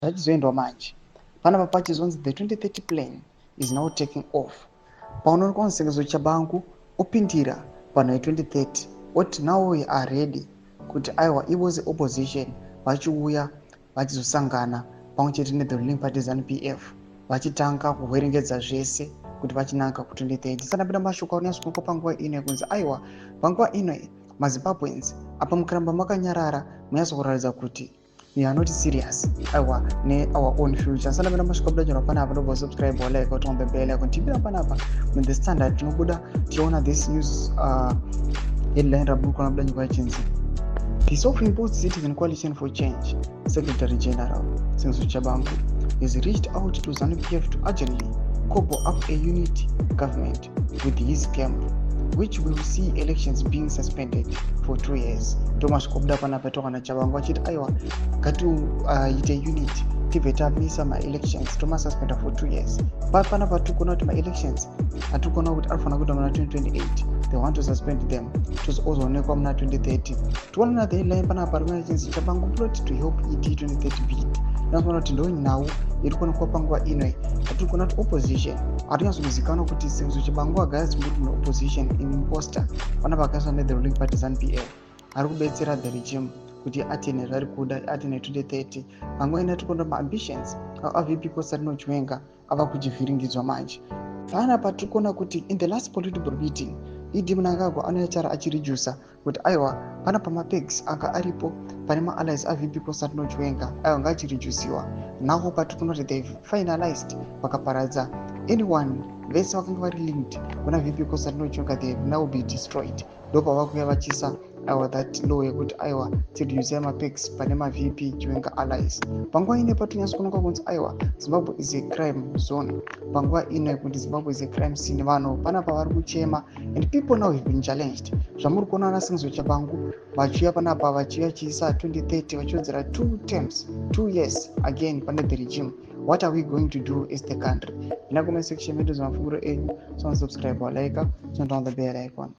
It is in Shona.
Zvachizoendwa manje panapa pachizonzi the 2030 plan is now taking off. Paunoonekwa musengezo Chabangu opindira panhu ye2030, oti now we are ready, kuti aiwa, ivo seopposition vachiuya vachizosangana pamwe chete nethe ruling party ZANU PF, vachitanga kuhwerengedza zvese kuti vachinanga ku2030. Sanapinda mashoko anonyatsokuonekwa panguva ino yekunzi aiwa, panguva ino maZimbabweans apa mukaramba makanyarara, munyatsokuratidza kuti we are not serious, aiwa, neour own future. Sanapinda mashoko abuda chero panapa, ndobva subscribe, walike, turn on the bell icon. Tipinda panapa muthe Standard, tinobuda tichiona this news headline raburi buda nyika yachinzi the self-imposed Citizen Coalition for Change Secretary General Sengezo Tshabangu has reached out to ZANU-PF to urgently cobble up a unity government with his camp, which will see elections being suspended for 2 years. Ndo masvika kubuda panapa tokana Tshabangu achiti aiwa, ngatiite unity, tibve tamisa maelections, tomasuspenda for 2 years. Panapa tiri kuona kuti maelections atiri kuona kuti arifanira kuita muna 2028, they want to suspend them, tozoonekwa muna 2030. Tiona na the headline panapa rimwe richinzi Tshabangu plot to help ED 2030 bid. Tinoona kuti ndo nhau iri kuonekwa panguva ino atiri kuona kuti opposition hatinyatsokuzikanwa kuti Sengezo Tshabangu agara dzimbori kune opposition imposter. Panapa akaiswa nethe ruling party ZANU PF, ari kubetsera the regime kuti atene zvari kuda, atene 2030. Panguva ino tiri kuona maambitions aVP Constantino Chiwenga ava kuchivhiringidzwa manje. Panapa tiri kuona kuti in the last political meeting, ED Mnangagwa anoyachara achiredusa kuti aiwa, panapa mapegs anga aripo pane maallies aVP Constantino Chiwenga, aiwa, ngaachiredusiwa. Naho patiri kuona kuti they finalized, vakaparadza anyone vese vakanga vari linked kuna VP Constantino Chiwenga, they have now be destroyed. Ndopavakuya vachiisa, aiwa, that law yekuti aiwa, tireduce mapegs pane maVP Chiwenga allies. Panguva ino patonyatsa kuonekwa kunzi aiwa, Zimbabwe is a crime zone. Panguva ino yekuti Zimbabwe is a crime scene, vanhu panapa vari kuchema and people now have been challenged. Zvamuri kuona vana Sengezo Tshabangu vachiuya panapa, vachiuya chiisa 2030, vachiwedzera two terms, 2 years again pane the regime. What are we going to do as the country? Ina comment section medu mafungiro enyu. So subscribe, walike, turn on the bell icon.